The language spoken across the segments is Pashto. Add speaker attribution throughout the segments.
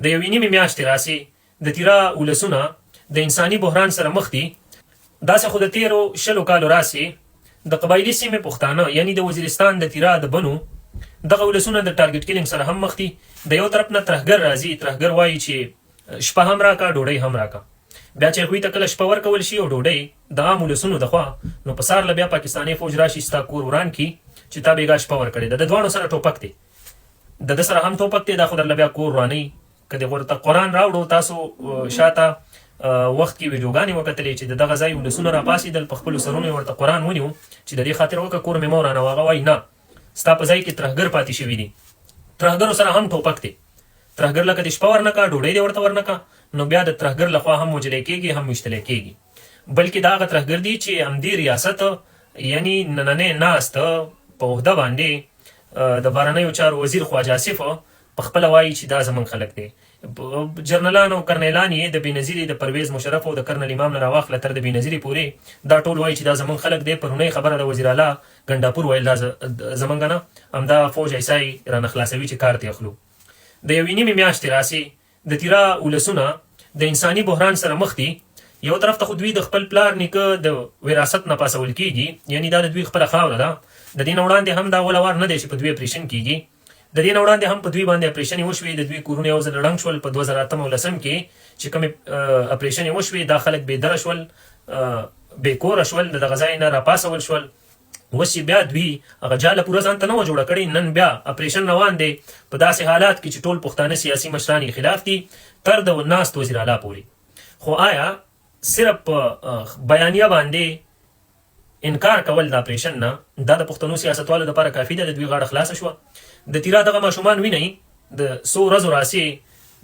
Speaker 1: د یوې نیمې میاشتې راسې د تیرا ولسونه د انساني بحران سره مخ دي. داسې خو د تیرو شلو کالو راسې د قبایلي سیمې پښتانه یعنی د وزیرستان د تیرا د بنو دغه ولسونه د ټارګټ کلینګ سره هم مخ دي. د یو طرف نه ترهګر راځي، ترهګر وایي چې شپه هم راکه ډوډۍ هم راکه. بیا چې هغوی ته کله شپه ورکول شي او ډوډۍ د عام ولسونو د خوا، نو په سار له بیا پاکستانې فوج راشي ستا کور وران کړي چې تا بیګا شپه ورکړې ده. د دواړو سره ټوپک دی، د ده سره هم ټوپک دی، دا خو درله بیا کور ورانوي. که دې ورته قرآن راوړو، تاسو شاته وخت کې ویډیوګانې وکتلې چې د دغه ځای ولسونه راپاڅېدل، په خپلو سرونو یې ورته قرآن ونیو چې د دې خاطر وکړه کور مې مه ورانوه. هغه وایي نه، ستا په ځای کې ترهګر پاتې شوي دي. ترهګرو سره هم ټوپک دی، ترهګر لکه دې شپه ورنکه ډوډۍ دې ورته ورنکه، نو بیا د ترهګر لخوا هم وژلی کېږي هم ویشتلی کېږي. بلکې دا هغه ترهګر دي چې همدې ریاست یعنی نننی ناست په عهده باندې د بهرنیو چارو وزیر خواجه آصف په خپله وایي چې دا زمونږ خلک دی. جرنلان او کرنیلان یې د بېنظیرې د پرویز مشرف او د کرنل امام نه راواخله تر د بېنظیرې پورې دا ټول وایي چې دا زمونږ خلک دی. پرونۍ خبره د وزیر اعلی ګنډاپور ویل دا زمونږ نه همدا فوج ایسای رانه خلاصوي چې کار ترې اخلو. د یوې نیمې میاشتې راسې د تیرا ولسونه د انساني بحران سره مخ دي. یو طرف ته خو دوی د خپل پلار نیکه د وراثت نه پاسول کیږي، یعنی دا د دوی خپله خاوره ده. د دې نه وړاندې هم دا اوله وار نه دی چې په دوی اپریشن کیږي. د دې نه وړاندې هم په دوی باندې اپریشنې وشوې، د دوی کورونه یو ځل ړنګ شول. په 2008 او لسم کې چې کومې اپریشنې وشوې، دا خلک بې دره شول، بې کوره شول، د دغه ځای نه راپاسول شول. اوس چې بیا دوی هغه جاله پوره ځان ته نه وه جوړه کړې، نن بیا اپریشن روان دی په داسې حالات کې چې ټول پښتانه سیاسي مشران یې خلاف دي تر د ناست وزیر اعلی پورې. خو آیا صرف په بیانیه باندې انکار کول د اپریشن نه دا د پښتنو سیاستوالو لپاره کافي ده؟ د دوی غاړه خلاصه شوه؟ د تیرا دغه ماشومان وینئ، د څو ورځو راسې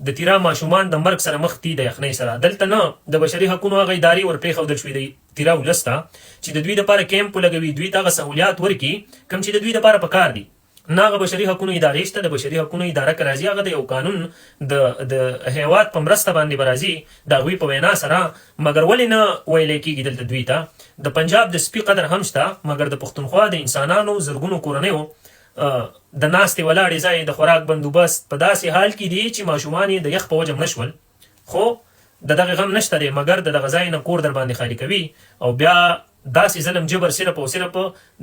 Speaker 1: د تیرا ماشومان د مرګ سره مخ دي، د یخنۍ سره. دلته نه د بشري حقونو هغه ادارې ور پرېښودل شوې د تیرا ولس ته چې د دوی دپاره کیمپ ولګوي، دوی ته هغه سهولیات ورکړي کوم چې د دوی دپاره پکار دي. نه هغه بشري حقونو ادارې شته. د بشري حقونو اداره که راځي، هغه د یو قانون د هیواد په مرسته باندې به راځي د هغوی په وینا سره. مګر ولې نه ویلی کېږي دلته دوی ته د پنجاب د سپي قدر هم شته، مګر د پښتونخوا د انسانانو زرګونو کورنیو د ناستې ولاړې ځای، د خوراک بندوبست په داسې حال کې دي چې ماشومان یې د یخ په وجه مړه شول، خو د دغه غم نشته دی، مګر د دغه ځای نه کور در باندې خالي کوي. او بیا داسې ظلم جبر صرف او صرف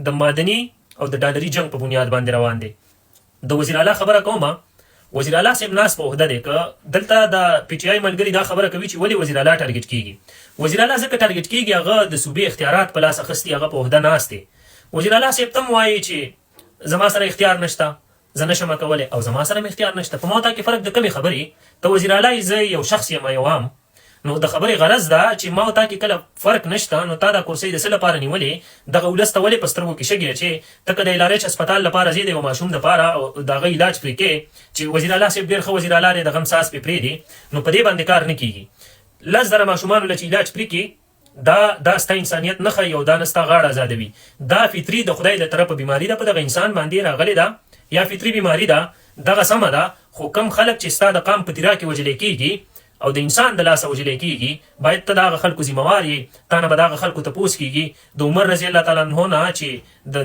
Speaker 1: د معدني او د ډالري جنګ په بنیاد باندې روان دی. د وزیر اعلی خبره کوم، وزیر اعلی صاحب ناس په عهده دی. که دلته د پی ټی آی ملګری دا خبره کوي چې ولې وزیر اعلی ټارګټ کیږي، وزیر اعلی ځکه ټارګټ کیږي، هغه د صوبې اختیارات په لاس اخیستي، هغه په عهده ناست دی. وزیر اعلی صاحب تم وایي چې زما سره اختیار نشته، زه نشم کولی، او زما سره اختیار نشته، په ما تا کې فرق د کمې خبرې؟ ته وزیر اعلی، زه یو شخص یم، یو عام. نو د خبرې غرض دا چې ما او تا کې کله فرق نشته، نو تا دا کرسۍ د څه لپاره نیولې؟ دغه ولس ته ولې په سترګو کې شګې اچې؟ ته که د ایل ار ایچ هسپتال لپاره ځې د یو ماشوم دپاره او د هغه علاج پرې کې چې وزیر اعلی صاحب ډېر ښه وزیر اعلی دی، د غم ساز پرې پرېږدي، نو په دې باندې کار نه کېږي. 10,000 ماشومانو له چې علاج پرې کې، دا ستا انسانیت نه ښيي او دا نه ستا غاړه ازادوي. دا فطري د خدای له طرفه بیماري ده، په دغه انسان باندې راغلې ده یا فطري بیماري ده، دغه سمه ده. خو کم خلک چې ستا د قام په تیرا کې وژل کېږي او د انسان د لاسه وژل کېږي، باید ته د هغه خلکو ذمه وار یې، تا نه به د هغه خلکو تپوس کېږي. د عمر رضی الله تعالی عنه نه چې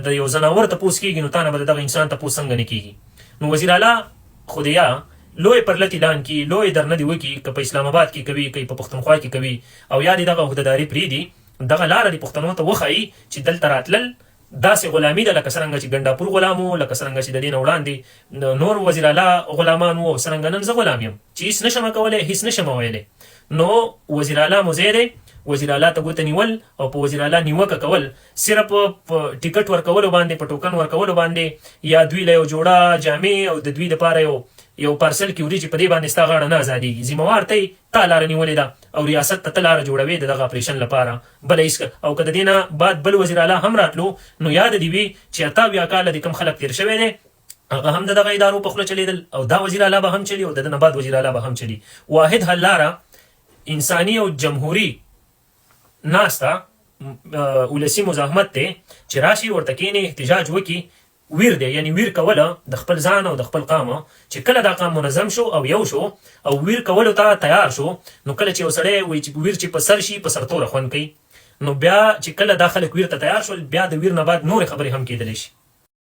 Speaker 1: د یو ځناور تپوس کېږي، نو تا نه به د دغه انسان تپوس څنګه نه کېږي؟ نو وزیر اعلی خو دې یا لوی پرلت اعلان کړي، لوی درنه دې وکړي، که په اسلام اباد کې کوي، که په پښتونخوا کې کوي، او یا دې دغه عهدهداري پرېږدي، دغه لاره دې پښتنو ته وښایي چې دلته راتلل داسې غلامي ده لکه څرنګه چې ګنډاپور غلام وو، لکه څرنګه چې د دې نه وړاندې نور وزیر اعلی غلامان وو، او څرنګه نن زه غلام یم چې هیڅ نشم کولی، هیڅ نشم ویلی. نو وزیر اعلی مو ځای دی. وزیر اعلی ته ګوته نیول او په وزیر اعلی نیوکه کول صرف په ټیکټ ورکولو باندې، په ټوکن ورکولو باندې، یا دوی له یو جوړه جامې او د دوی لپاره یو پارسل کې وریجې، په دې باندې ستا غاړه نه ازادېږي. ذمه وار ته، تا لاره نیولې ده او ریاست ته ته لاره جوړوې د دغه اپریشن لپاره، بله هیڅ. او که د دې نه بعد بل وزیر اعلی هم راتلو، نو یاد دې وي چې 78 کاله د کوم خلک تېر شوی دی، هغه هم د دغه ادارو په خوله چلیدل، او دا وزیر اعلی به هم چلی او د ده نه بعد وزیر اعلی به هم چلی. واحد حل لاره انساني او جمهوري ناسته ولسي مزاحمت دی چې راشي ورته کینې، احتجاج وکړي. ویر دی، یعنی ویر کوله د خپل ځان او د خپل قام. چې کله دا قام منظم شو او یو شو او ویر کولو ته تیار شو، نو کله چې یو سړی وایي چې ویر چې په سر شي، په سرتوره خوند کوي، نو بیا چې کله دا خلک ویر ته تیار شول، بیا د ویر نه بعد نورې خبرې هم کېدلی شي.